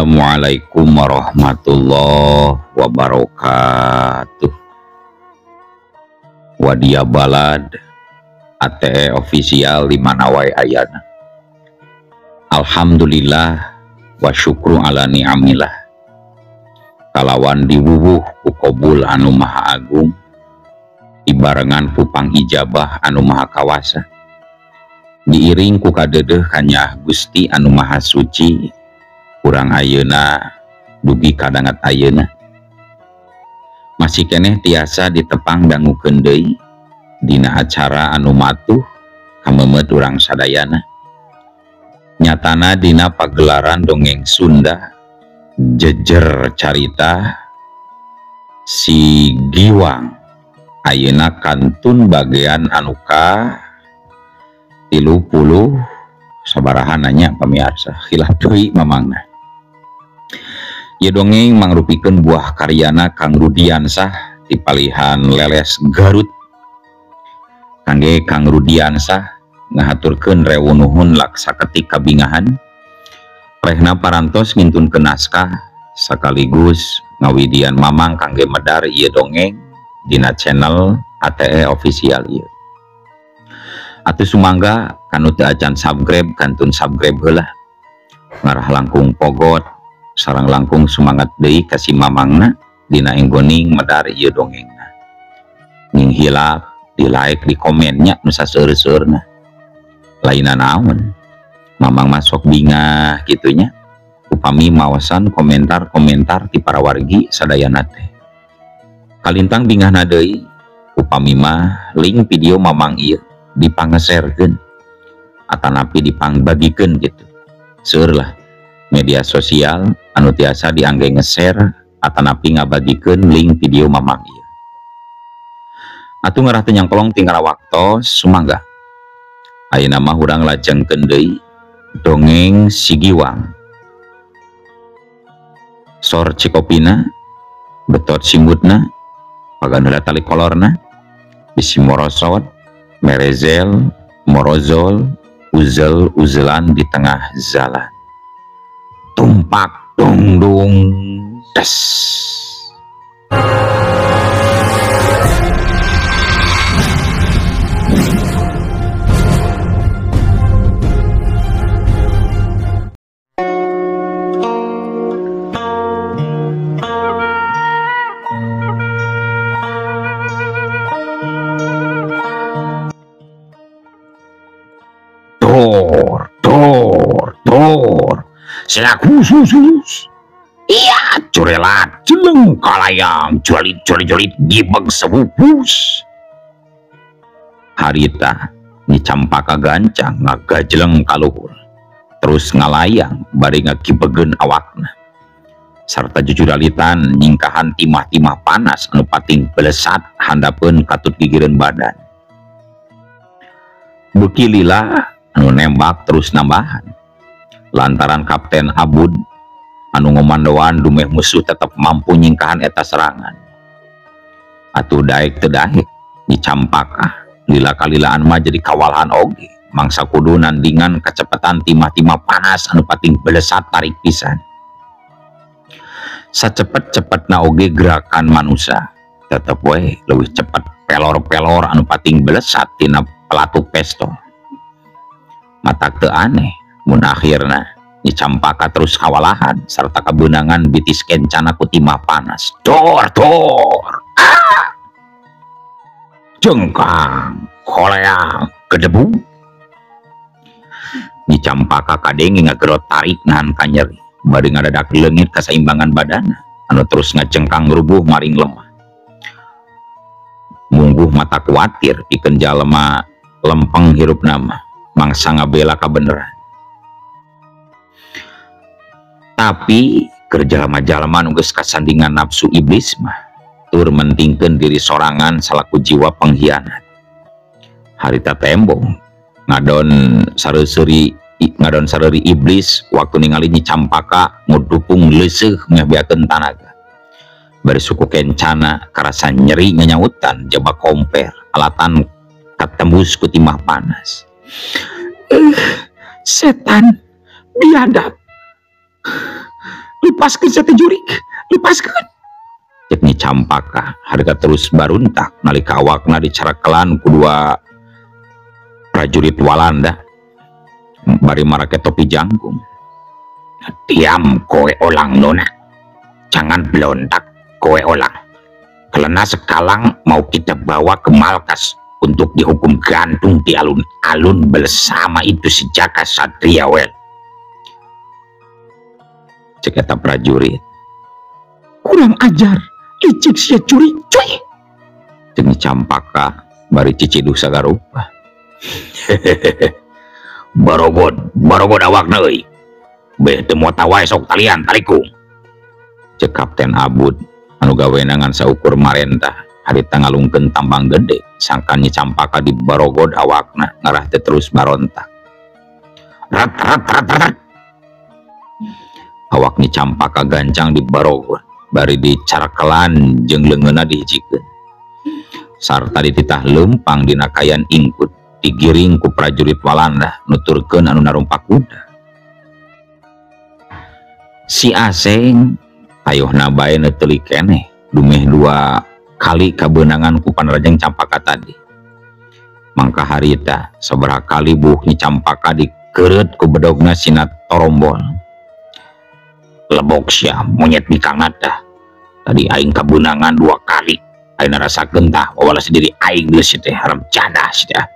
Assalamualaikum warahmatullahi wabarakatuh. Wadia Balad ATE official di mana wae ayana. Alhamdulillah wa syukru ala ni'amillah. Kalawan diwuwuh ku kobul anu maha agung, dibarengan ku pangijabah anu maha kawasa, diiring ku kadedeh kanyah Gusti anu maha suci. Kurang ayeuna dugi kadangat ayeuna masih keneh tiasa ditepang dangukeun deui dina acara anu matuh kamemet urang sadayana. Nyatana dina pagelaran dongeng Sunda jejer carita si Giwang ayeuna kantun bagian anu ka 30 sabaraha nanya pamiarsa khilaf deui mamangna. Ieu dongeng mangrupikeun buah karyana Kang Rudiansah di palihan Leles Garut. Kangge Kang Rudiansah ngahaturkeun rewu nuhun laksa ketik kabingahan. Rehna parantos ngintunkeun naskah sekaligus ngawidian mamang kangge medar ieu dongeng dina channel ATE official ieu. Atuh sumangga kanu teu acan subscribe kantun subscribe heula. Ngarah langkung pogot sarang langkung semangat deui ka si mamangna dina enggoning medar ieu dongengna. Ning hilap di like di komennya nu saseur-seurna. Lainna naon? Mamang masuk bingah kitunya. Upami maosan komentar-komentar ti para wargi sadayana teh. Kalintang bingahna deui upami mah link video mamang ieu dipangeserkeun atanapi dipangbagikeun gitu. Seueur lah media sosial anu tiasa diangge nge-share atanapi ngabagikeun link video mamang ieu. Atuh ngarah teu nyangkolong tinggal waktos sumangga. Ayeuna mah urang lajengkeun deui dongeng si Giwang. Sor cikopina, betot simbutna, pagan heula tali kolorna, bisi morosot, merezel, morozol, uzel uzelan di tengah jalan. Tumpak dung dung des. Dor dor dor. Selak khusus. Iya, corelat jeleng kalayang, jolit jolit jolit gibeg sebupus. Harita Nyi Campaka gancang ngagajeleng kaluhur, terus ngalayang bari ngagibegeun awakna. Sarta jujuralitan nyingkahan timah-timah panas anu pating belesat handapeun katut gigireun badan. Beuki lila anu nembak terus nambahan. Lantaran Kapten Abud anu ngomandoan dumeh musuh tetep mampu nyingkahan eta serangan. Atuh daek teu daek Nyi Campaka lila kalilaan mah jadi kawalahan oge mangsa kudu nandingan kecepatan timah-timah panas anu pating belesat tarik pisan. Sacepet-cepetna oge gerakan manusia tetep we leuwih cepet pelor-pelor anu pating belesat tina pelatuk pistol. Matak teu aneh mun akhirna Nyi Campaka terus kawalahan serta kebenangan bitis kencana ku timah panas. Dor dor. Ah! Jengkang, koleang, kedebu. Nyi Campaka kadenge ngagerot tarik nahan kanyeri bari ngadadak leungit kasaimbangan badana anu terus ngajengkang rubuh maring lemah. Mungguh mata kuatir pikeun jalema lempeng hirup nama mangsa ngabela kabeneran. Tapi keur jalma-jalma nu geus kasandingan nafsu iblis mah tur mentingkeun diri sorangan salaku jiwa pengkhianat. Harita tembong ngadon sareuri iblis waktu ningali Nyi Campaka ngudupung leuseuh ngabeakeun tanaga. Bari suku kencana karasa nyeri nganyautan jaba komper alatan katembus ku timah panas. Setan biadab. Lepaskeun sia teh jurik, lepaskeun. Cek Nyi Campaka harita terus baruntak nalika awakna dicarakelan ku dua prajurit Walanda bari marake topi jangkung. Diam kowe olang nona, jangan berontak kowe olang. Karena sekarang mau kita bawa ke markas untuk dihukum gantung di alun-alun bersama itu si Jaka Satria wel. Cek eta prajurit. Kurang ajar, licik sia curi cuy. Cek Nyi Campaka bari ciciduh sagarupa. Barogod, barogod awakna euy. Beh teu moal wae sok talian talikung. Cek Kapten Abud anu gawena ngan saukur marentah harita ngalungkeun tambang gede sangkan Nyi Campaka di barogod awakna ngarah teh terus barontak. Rat rat rat rat. Awak Nyi Campaka gancang di barogod bari dicarakelan jeung leungeunna dihijikeun. Sarta dititah leumpang dina kayan ingkut digiring ku prajurit Walanda nuturkeun anu narumpak kuda. Si Aseng tayohna bae neuteuli keneh dumeh dua kali kabeunangan ku panrajeng Campaka tadi. Mangka harita sabaraha kali buuk Nyi Campaka dikeureut ku bedogna sina torombol. Lebok sia monyet bikang tah. Tadi aing kabeunangan dua kali. Aing narasakeun tah wawalas diri aing geus teh haram jadah sia.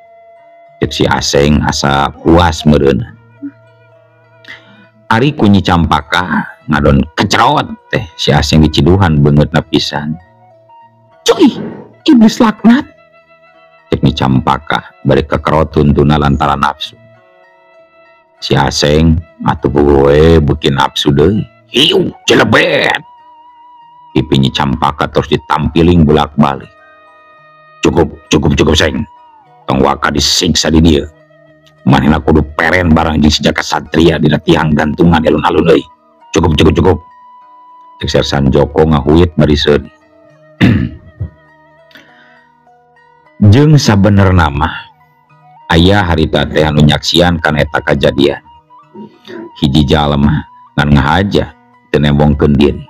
Cek si Aseng asa puas meureun. Ari ku Nyi Campaka ngadon kecerot teh si Aseng diciduhan beungeutna pisan. Cuy, iblis laknat. Cek Nyi Campaka bari kekerot tuntuna lantaran nafsu. Si Aseng atuh we beuki nafsu deui. Hiu jelebet. Pipi Nyi Campaka terus ditampiling bolak-balik. Cukup, cukup, cukup Seng. Tong waka disiksa di dieu. Manehna kudu peren barang jeung si Jaka Satria dina tiang gantungan di alun-alun euy. Cukup, cukup, cukup. Cek Sersan Joko ngahuit bari seuri. Jeung sabenerna mah aya harita teh anu nyaksian kana eta kajadian. Hiji jalma ngan ngahaja teu nembongkeun diri.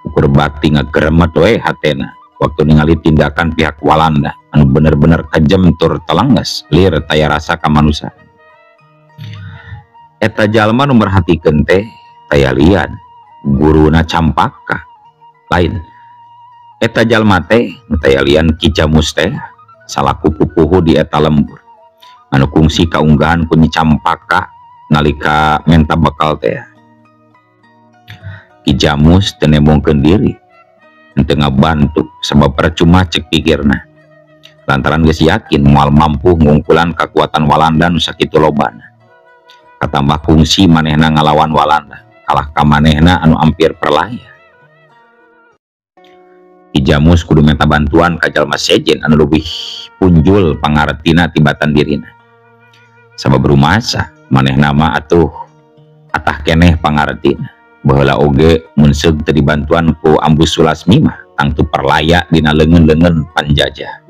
Ukur bakti ngageremet we hatena waktu ningali tindakan pihak Walanda anu bener-bener kejam tur telengges lir taya rasa ka manusia. Eta jalma nu merhatikeun teh taya lian guruna Campaka lain. Eta jalma teh taya lian Ki Jamus teh salaku pupuhu di eta lembur anu kungsi kaunggahan ku Nyi Campaka nalika menta bekal teh. Ki Jamus teu nembongkeun diri henteu ngabantu sabab percuma cek pikirna lantaran geus yakin moal mampu ngungkulan kakuatan Walanda nu sakitu lobana. Katambah kungsi manehna ngalawan Walanda kalah ka manehna anu ampir perlaya. Ki Jamus kudu minta bantuan ka jalma sejen anu leuwih punjul pangartina tibatan dirina. Sabab rumasa manehna mah atuh atah keneh pangartina. Baheula oge mun seug teu dibantuan ku Ambu Sulasmi mah tangtu perlaya dina leungeun-leungeun panjajah.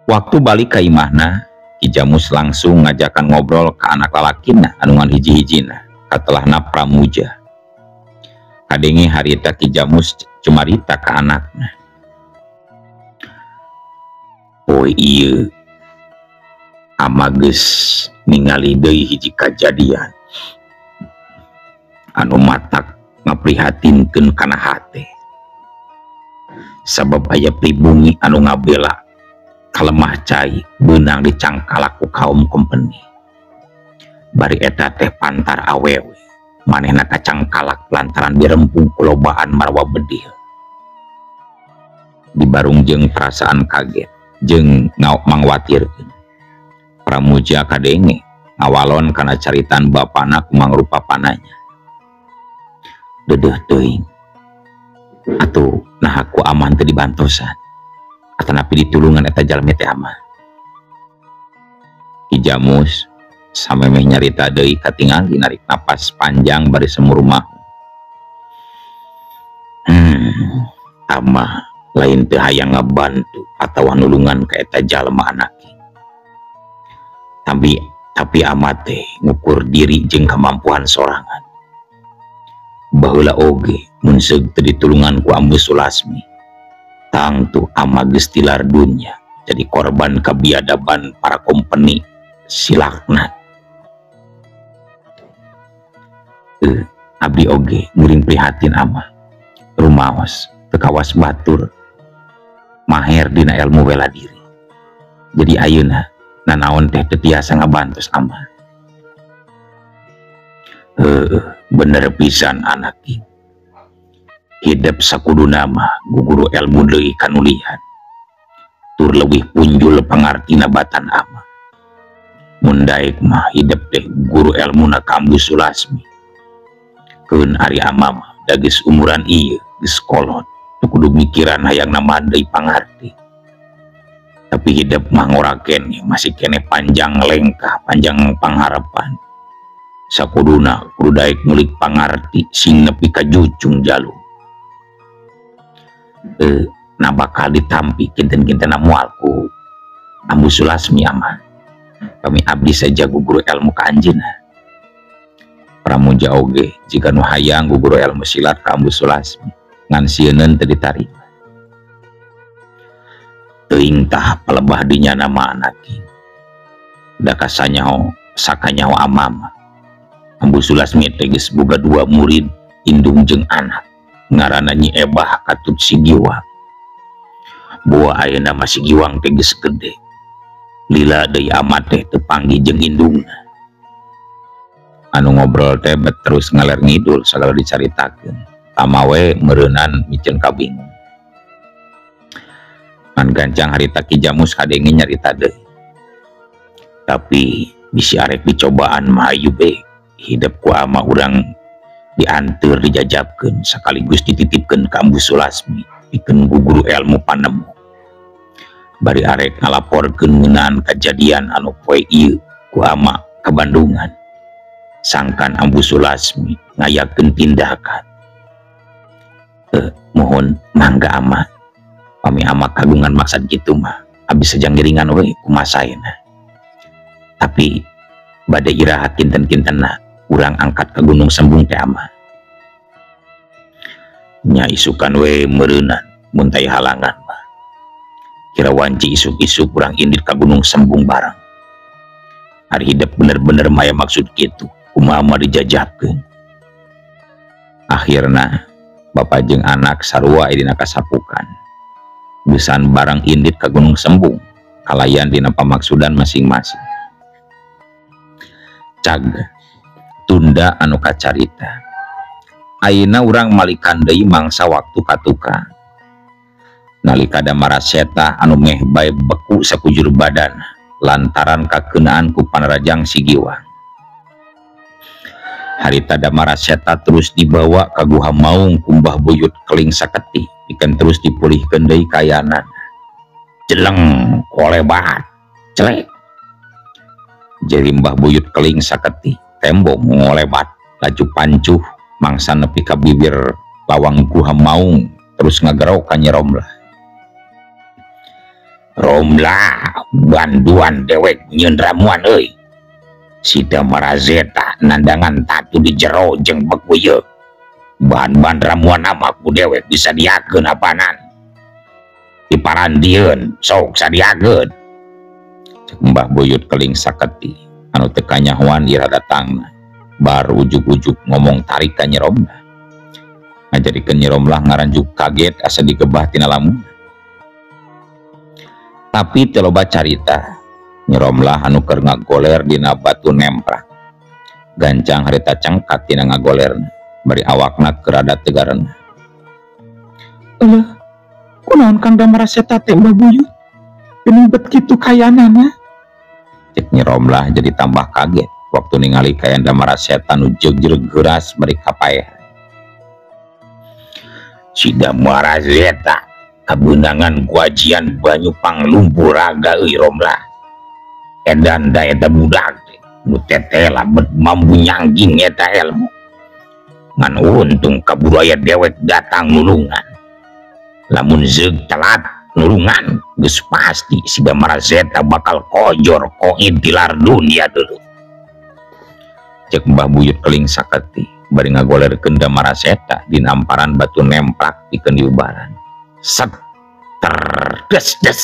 Waktu balik ka imahna, Ki Jamus langsung ngajakan ngobrol ka anak lalakina anu ngan hiji-hijina katelahna Pramuja. Kadenge harita Ki Jamus cumarita ka anakna. Poe ieu ama geus ningali deui hiji kajadian anu matak ngaprihatinkeun kana hate. Sabab aya pribumi anu ngabela kalemah cai beunang dicangkalak ku kaum kompeni. Bari eta teh pantar awewe manehna kacangkalak lantaran dirempung ku lobaan marwa bedil. Dibarung jeung perasaan kaget jeung mangwatirkeun. Pramuja kadenge ngawalon kana caritan bapana ku mangrupa pananya. Dedeuh teuing atuh nah aku aman teu dibantosan atanapi ditulungan eta jalmi teh amah. Ki Jamus samemeh nyarita deui katingali narik napas panjang bari semur mahu. Amah lain teu hayang ngabantu atawa nulungan ka eta jalma anake. Tapi ama teh ngukur diri jeung kemampuan sorangan. Baheula oge mun seug teu ditulungan ku Ambu Sulasmi. Tangtu ama geus tilar dunya jadi korban kabiadaban para kompeni silakna. Abdi oge ngiring prihatin ama. Rumaos teu kawas batur maher dina ilmu bela diri. Jadi ayeuna nanaon teh teu tiasa ngabantos ama. Bener pisan anak ieu. Hidep sakuduna mah guguru ilmu deui kanulihan. Tur leuwih punjul pangartina batan ama. Mun daek mah hidep teh guru elmuna ka Ambu Sulasmi. Keun ari ama mah da geus umuran ieu geus kolot, teu kudu mikiran hayang nambah deui pangarti. Tapi hidep mah ngora keneh, masih keneh panjang lengkah, panjang pangharapan. Sakuduna kudu daek ngulik pangarti sing nepi ka jucung jalu. Na bakal ditampi kinten-kinten moal ku Ambu Sulasmi ama. Kami abdi saja guguru ilmu ka anjeunna. Pramuja oge jika nu hayang guguru ilmu silat ka Ambu Sulasmi ngan sieuneun teu ditarima. Teuing tah palebah dinya nama anak ieu. Da kasanyaho sakanyaho amama. Ambu Sulasmi teh geus boga dua murid indung jeung anak. Ngaranna Nyi Ebah katut Si Giwang. Boa ayeuna mah Si Giwang teh geus gede. Lila deui amat teh teu panggih jeung indungna. Anu ngobrol teh bet terus ngaler ngidul sagala dicaritakeun. Tama we meureunan miceun kabingung. Ngan gancang harita Ki Jamus kadenge nyarita deui. Tapi bisi arek dicobaan mah hayu be hidep ku ama urang dianteur dijajabkeun sekaligus dititipkeun ka Ambu Sulasmi pikeun guguru ilmu panemu. Bari arek ngalaporkeun ngeunaan kajadian anu poe ieu ku ama ka Bandungan. Sangkan Ambu Sulasmi ngayakeun tindakan. Mohon mangga ama, pami ama kagungan maksad kitu mah abdi sajang ngiringan we kumasaena. Tapi bade iraha kinten-kintenna urang angkat ke Gunung Sembung teh ama. Nya isukan we meureunan mun taya halangan mah. Kira wanci isuk-isuk urang indit ka Gunung Sembung bareng. Ari hidep bener-bener maya maksud kitu, kumaha mah dijajabkeun. Akhirna bapak jeung anak sarua dina kasapukan. Geusan barang indit ka Gunung Sembung, kalayan dina pamaksudan masing-masing. Cag tunda anu kacarita. Ayeuna urang malikan deui mangsa waktu katuka. Nalika Damaraseta anu meh bae beku sakujur badan lantaran kakeunaan ku Panarajang Si Giwang. Harita Damaraseta terus dibawa ka Guha Maung ku Mbah Buyut Keling Saketi, pikeun terus dipulihkeun deui kayanan. Jeleng kolebat celek. Jadi Mbah Buyut Keling Saketi tembok ngolebat laju pancuh mangsa nepi ka bibir lawang Guha Maung terus ngagerok ka Nyi Romlah. Romlah banduan dewek nyeun ramuan euy. Si Damaraseta nandangan tatu di jero jeung beku ieu. Bahan-bahan ramuan ama ku dewek disadiakeun apanan. Diparandieun sok sadiakeun. Cek Mbah Buyut Keling Saketi anu teu kanyahoan ira datangna. Bar ujug-ujug ngomong tarik ka Nyi Romlah. Ngajadikeun Nyi Romlah ngaranjuk kaget asa digebah tina lamun. Tapi teu loba carita. Nyi Romlah anu keur ngagoler dina batu nemprak. Gancang harita cengkat tina ngagolerna, bari awakna keur rada tegarena. Eueuh, kunaon Kang Damaraseta teh Mbah Buyut? Geuning bet kitu kayanana. Cek Nyi Romlah jadi tambah kaget waktu ningali kayan Damaraseta nu jegjeg geuras bari kapaeh. Si Damaraseta kabeunangan ku ajian banyu panglumpur raga euy Romlah. Edan da eta budak teh nu tetela bet mampu nyangging eta ilmu. Ngan untung kaburu aya dewek datang nulungan. Lamun zeug telat nulungan geus pasti si Damaraseta bakal kojor koid tilar dunia dulu. Cek Mbah Buyut Keling Saketi Bari ngagolerkeun Damara Seta dina amparan batu nemprak pikeun diubaran. Set ter des des.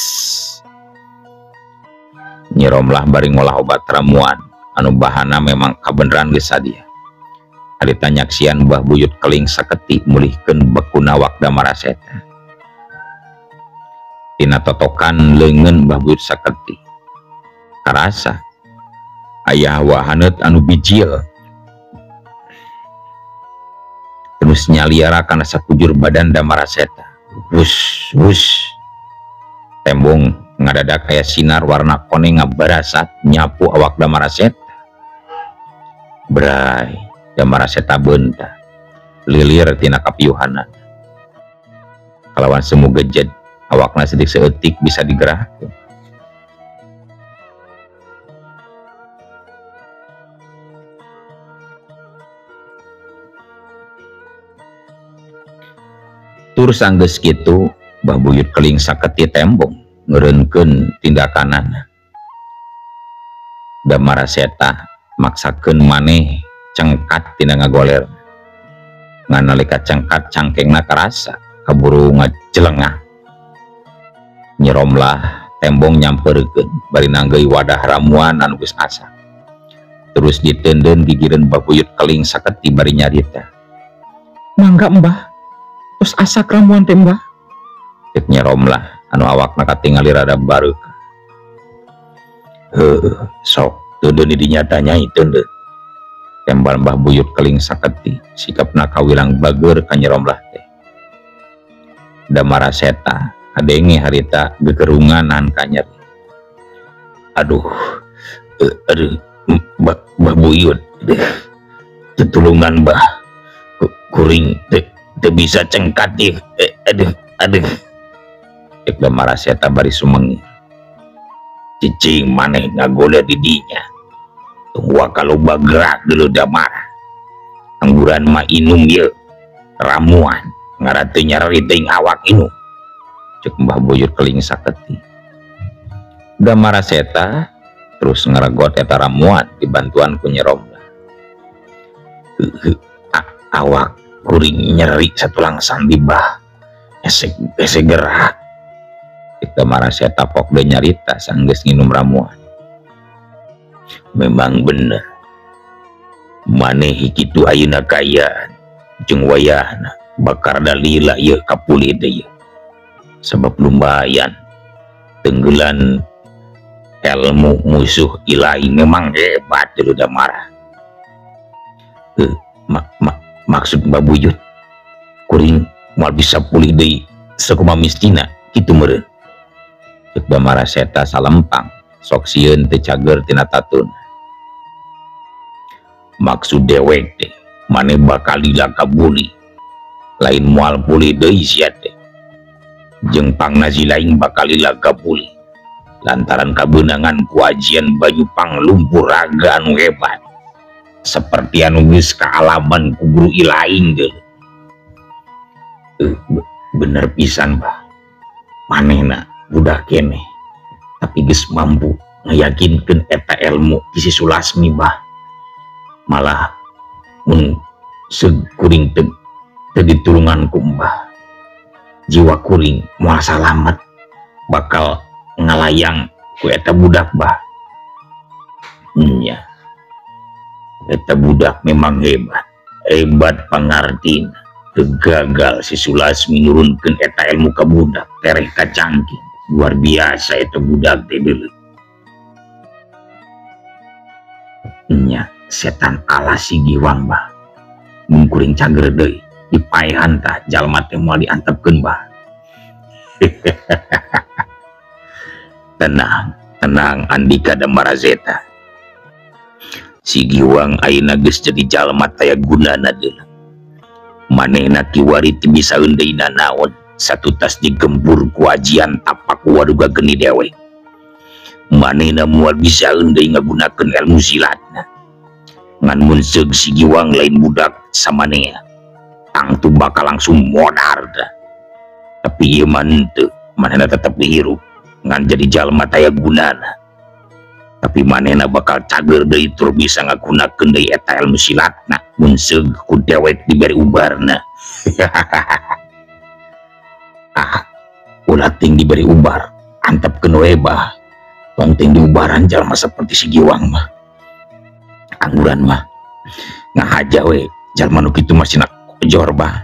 Nyi Romlah bari ngolah obat ramuan anu bahana memang kabeneran geus sadia. Harita nyaksian Mbah Buyut Keling Saketi mulihkeun bekuna awak Damara Seta. Tina totokan leungeun Mbah Buyut Saketi karasa aya hawa haneut anu bijil terus nyaliara kana sakujur badan Damara Seta. Wus wus tembong ngadadak aya sinar warna koneng ngabarasat nyapu awak Damara Seta. Bray Damara Seta beunta lilir tina kapiuhanan kalawan semu gejed awakna sedik seeutik bisa digerakkeun. Tur sanggeus kitu Mbah Buyut Keling Saketi tembong ngeureunkeun tindakanana. Damara Seta maksakeun maneh cengkat tina ngagoler. Ngan nalika cengkat cangkengna karasa kaburu ngajelengah. Nyi Romlah tembong nyamperkeun bari nanggeuy wadah ramuan anu geus asak. Terus diteundeun gigireun Mbah Buyut Keling Saketi bari nyarita. Mangga Mbah, terus asak ramuan teh Mbah. Cek Nyi Romlah anu awakna katingali rada bareukah. Heuh, sok teundeun di dinya tanyai teundeun. Tembal Mbah Buyut Keling Saketi sikapna kawilang bager ka Nyi Romlah teh. Damara Seta kadenge harita gegerunganan ka nyeri. Aduh, aduh, Mbah Buyut, tetulungan Mbah, kuring teu bisa cengkat ieu, aduh, aduh. Cek Damara Seta bari sumengir. Cicing maneh ngagoda di dinya. Tunggu kalau bagrak dulu Damara. Angguran mah inum ieu ramuan ngarah teu nyareri teuing awak inum. Cek Mbah Buyut Keling Saketi. Damara Seta terus ngaregot eta ramuan dibantuan ku Nyi Romlah. Awak kuring nyeri satulang sandi bah. Esek esek gerak. Cek Damara Seta pok deui nyarita sanggeus nginum ramuan. Memang bener. Maneh kitu ayeuna kaayaan jeung wayahna bakar dalila ieu kapulih teh ieu. Sebab lumayan tenggelan ilmu musuh ilahi memang hebat dulu Damara. Maksud Mbah Buyut kuring moal bisa pulih deui sakumaha mistina kitu meureun. Cek Damara Seta salempang sok sieun teu cager tina tatun. Maksud dewek teh maneh bakal lila kabuli lain moal pulih deui sia teh. Jeung pangna si lain bakal lila kabuli lantaran kabeunangan ku ajian banyu panglumpur raga anu hebat seperti anu geus kaalaman ku guru ilaing deui. Bener pisan Bah, manehna budak keneh tapi geus mampu ngayakinkeun eta ilmu ti si Sulasmi Bah. Malah mun seug kuring teu ditulungan ku Mbah, jiwa kuring moal salamet bakal ngalayang ku eta budak Bah. Nya eta budak memang hebat, hebat pangartina. Teu gagal si Sulasmi nurunkeun eta ilmu ka budak tereh kacangking. Luar biasa eta budak teh deuleu. Nya setan ala si Giwang Bah. Mun kuring cager deui dipaehan tah jalma teh moal diantepkeun Bah. Tenang, tenang Andika Damara Seta. Si Giwang ayeuna geus jadi jalma taya gunana deuleu. Manehna kiwari teu bisa deui nanaon satutas digempur ku ajian tapak waduga geni dewek. Manehna moal bisa deui ngagunakeun ilmu silatna. Ngan mun seug si Giwang lain budak samanea tangtu bakal langsung modar dah. Tapi ieu mah henteu, manehna tetep dihirup ngan jadi jalma taya gunana. Tapi manehna bakal cager deui tur bisa ngagunakeun deui eta ilmu silatna. Mun seug ku dewek diberi ubarna. Ah, ulah ting diberi ubar, antepkeun we bah. Tong ting diubaran jalma seperti si Giwang mah. Angguran mah ngahaja we jalma nu kitu mah sina kojor bah.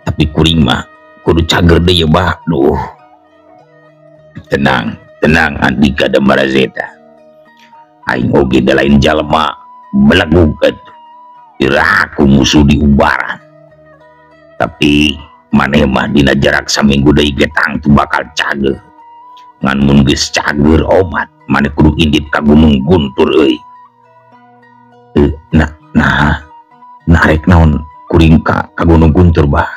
Tapi kuring mah kudu cager deui bah. Duh. Tenang, tenang Andika Damarazeta. Aing oge da lain jalma belegug atuh. Iraku musuh diubaran. Tapi maneh mah dina jarak saminggu deui ge tangtu bakal cager. Ngan mun geus cager omat maneh kudu indit ka Gunung Guntur euy. Nah, nah, nah rek naon kuring ka Gunung Guntur bah.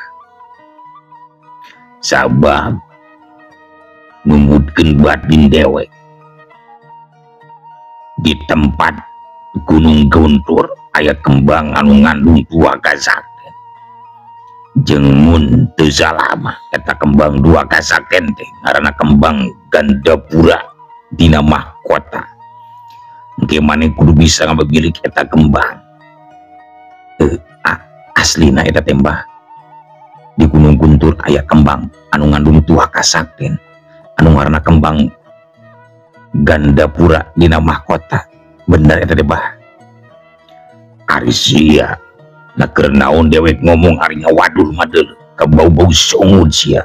Sabab numutkeun batin dewek di tempat Gunung Guntur aya kembang anu ngandung dua kasakten. Jeung mun teu salah mah eta kembang dua kasakten teh ngaranna kembang Gandapura dina mahkota. Engke maneh kudu bisa ngabemilik eta kembang. Aslina eta teh mbah. Di Gunung Guntur aya kembang anu ngandung dua kasakten anu ngaranna kembang Gandapura dina mahkota. Bener eta teh bah. Ari sia na keur naon dewek ngomong ari ngawadul mah deuleu kabau-bau songud sia.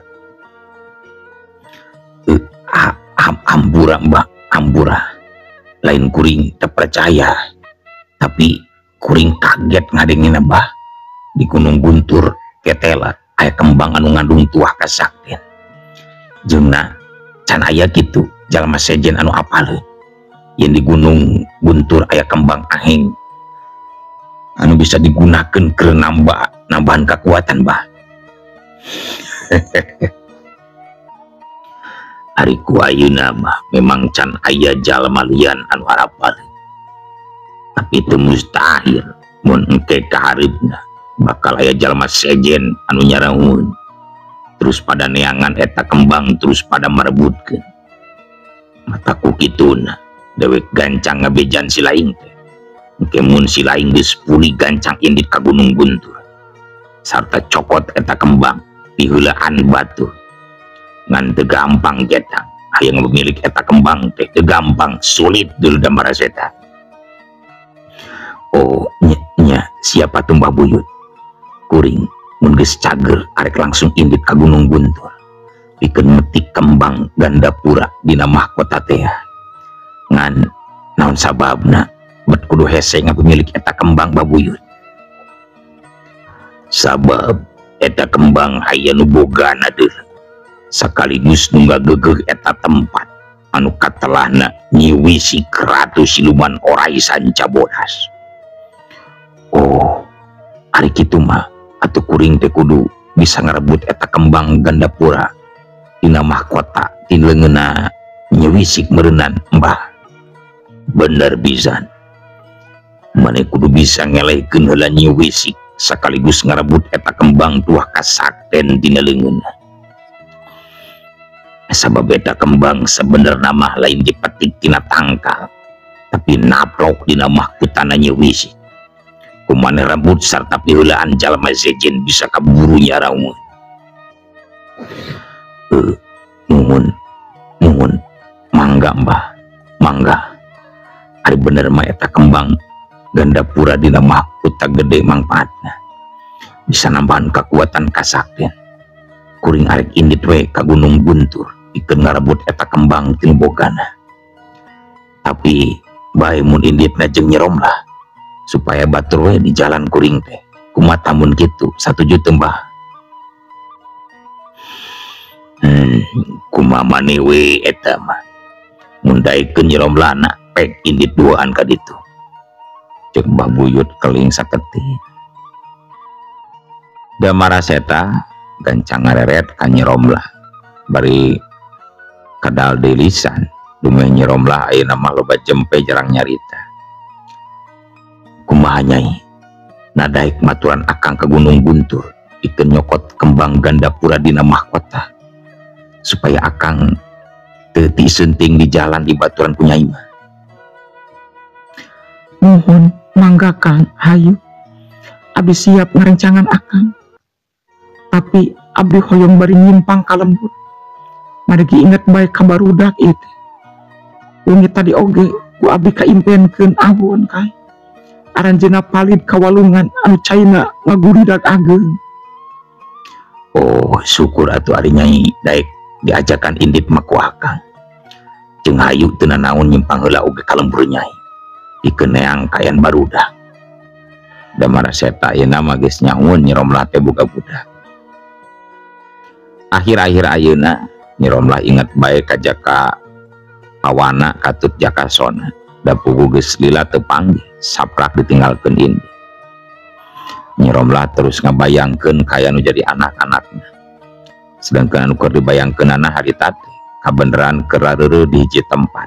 Ampura mbah, ampura. Lain kuring teu percaya, tapi kuring kaget ngadengina bah. Di Gunung Guntur ketela aya kembang anu ngandung tuah kasakten. Jeung na can aya kitu jalma sejen anu apaleun. Yen di Gunung Guntur aya kembang aheng anu bisa digunakan keur nambahan kekuatan bah. Ari ku ayeuna mah memang can aya jalma lian anu arapaleun. Tapi teu mustahil mun engke kahareupna bakal aya jalma sejen anu nyaraun terus pada neangan eta kembang terus pada merebutkeun. Mata ku kituna dewek gancang ngabejan si laing teh. Engke mun si laing geus pulih gancang indit ka Gunung Guntur sarta cokot eta kembang piheulaan batu. Ngan teu gampang getang hayang milik eta kembang teh teu gampang, sulit dulu Damarazeta. Oh nya, siapa tuh Mbah Buyut? Kuring mun geus cager arek langsung indit ka Gunung Guntur pikeun metik kembang Gandapura dina mahkota teh. Ngan naon sababna bet kudu hese ngapemilik eta kembang Mbah Buyut? Sabab eta kembang aya nu bogana deuh sekaligus nu ngagegeuh eta tempat anu katelahna nyiwisi ratu siluman orai sanca bodas. Oh, ari kitu mah atuh kuring teh kudu bisa ngarebut eta kembang Gandapura dina mahkota ti leungeunna nyiwisik meureunan mbah. Bener pisan. Maneh kudu bisa ngelehkeun heula nyiwisik sekaligus ngarebut eta kembang tuah kasakten dina leungeunna. Sabab eta kembang sebenarna mah lain dipetik tina tangkal, tapi naplok dina mahkotana nyiwisik. Kumaneh rebut sarta piheulaan jalma sejen bisa kaburu nyaraungeun. Nuhun, nuhun, mangga mbah, mangga. Ari bener mah eta kembang Gandapura dina mahkota gede mangpaatna. Bisa nambahan kekuatan kasakten. Kuring arek indit we ka Gunung Guntur pikeun ngarebut eta kembang ti bogana. Tapi bae mun inditna jeung Nyi Romlah supaya batur we di jalan kuring teh. Kumaha mun kitu satuju teu mbah? Kumaha maneh we eta mah. Mun daekeun Nyi Romlahna pek indit duaan ka ditu. Ceuk Mbah Buyut keling saketik. Damaraseta gancang ngareret ka Nyi Romlah bari kadal deui lisan. Dumeh Nyi Romlah ayeuna mah loba jempe jarang nyarita. Kumaha nyai? Nadaek maturan akang ke Gunung Guntur pikeun nyokot kembang Gandapura dina mahkota supaya akang teu tiiseun teuing di jalan di baturan ku nyai mah. Mohon mangga Kang, hayu. Abdi siap ngarencangan akang. Tapi abdi hoyong bari nyimpang ka lembur. Margi inget bae ka barudak ieu teh. Wengi tadi oge ku abdi kaimpenkeun awon kai. Aranjeunna palid ka walungan anu caina ngaguridag ageung. Oh, syukur atuh ari Nyai daek diajakan indit mah ku akang. Jeung hayu teu nanaon nyimpang heula oge ka lembur Nyai. Pikeun neang kayan barudak. Damara Seta ayeuna mah geus nyahueun Nyi Romlah teh boga budak. Akhir-akhir ayeuna Nyi Romlah inget bae ka Jaka Pawana katut Jaka Sona. Da puguh geus lila teu panggih, saprak ditinggalkeun indit. Nyi Romlah terus ngabayangkeun kaya nu jadi anak-anakna. Sedangkan anu keur dibayangkeunana harita teh kabeneran keur rareureuh di hiji tempat.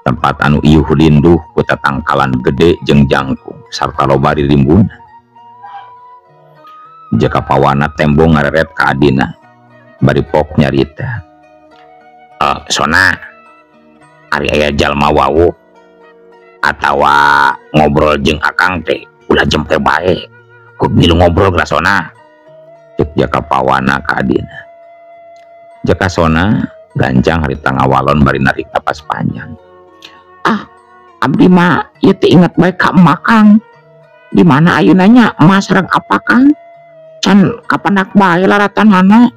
Tempat anu iuh linduh ku tatangkalan gede jeung jangkung sarta loba ririmbuna. Jaka Pawana tembong ngareret ka adina bari pok nyarita. Sona, ari aya jalma wawuh atawa ngobrol jeung akang teh ulah jempe bae. Ku milu ngobrol geura Sona. Cek Jaka Pawana ka adina. Jaka Sona gancang harita ngawalon bari narik napas panjang. Ah, abdi mah ieu teh inget bae ka emak Kang. Di mana ayeuna nya emak sareng apa Kang? Can kapandak bae laratanana.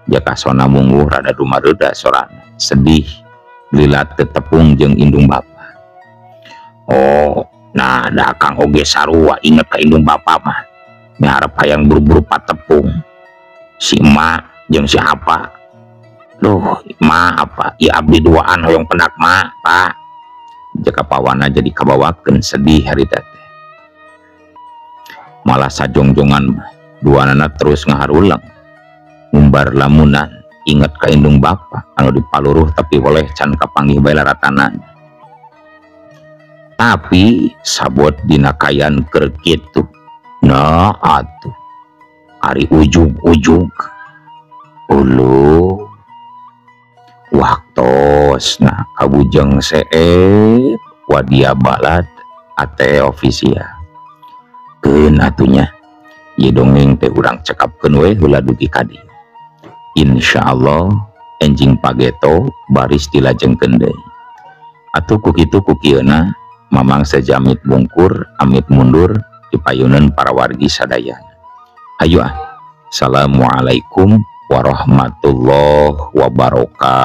Jaka Sona mungguh rada dumareuda sorana, sedih lila teu tepung jeung indung bapa. Oh, nah da akang oge sarua inget ka indung bapa mah. Miharep hayang buru-buru patepung. Si emak jeung si apa. Duh, emak apa? Ieu abdi duaan hoyong pendak mak, Pak. Jaka Pawana jadi kabawakeun sedih harita teh. Malah sajongjongan mah duanana terus ngaharuleng. Ngumbar lamunan inget ka indung bapa anu dipaluruh tapi boleh can kapanggih bae laratanana. Tapi sabot dina kayan keur kitu. Nah atuh ari ujug-ujug uluh waktosna kabujeng seep wadia balad ate official. Keun atunya ieu dongeng teh urang cekapkeun we heula dugi ka dieu. Insyaallah enjing pageto baris dilajengkeun deui. Atuh ku kitu ku kieuna mamang sejamit bungkur amit mundur dipayuneun para wargi sadayana. Hayu ah. Assalamualaikum warahmatullahi wabarakatuh.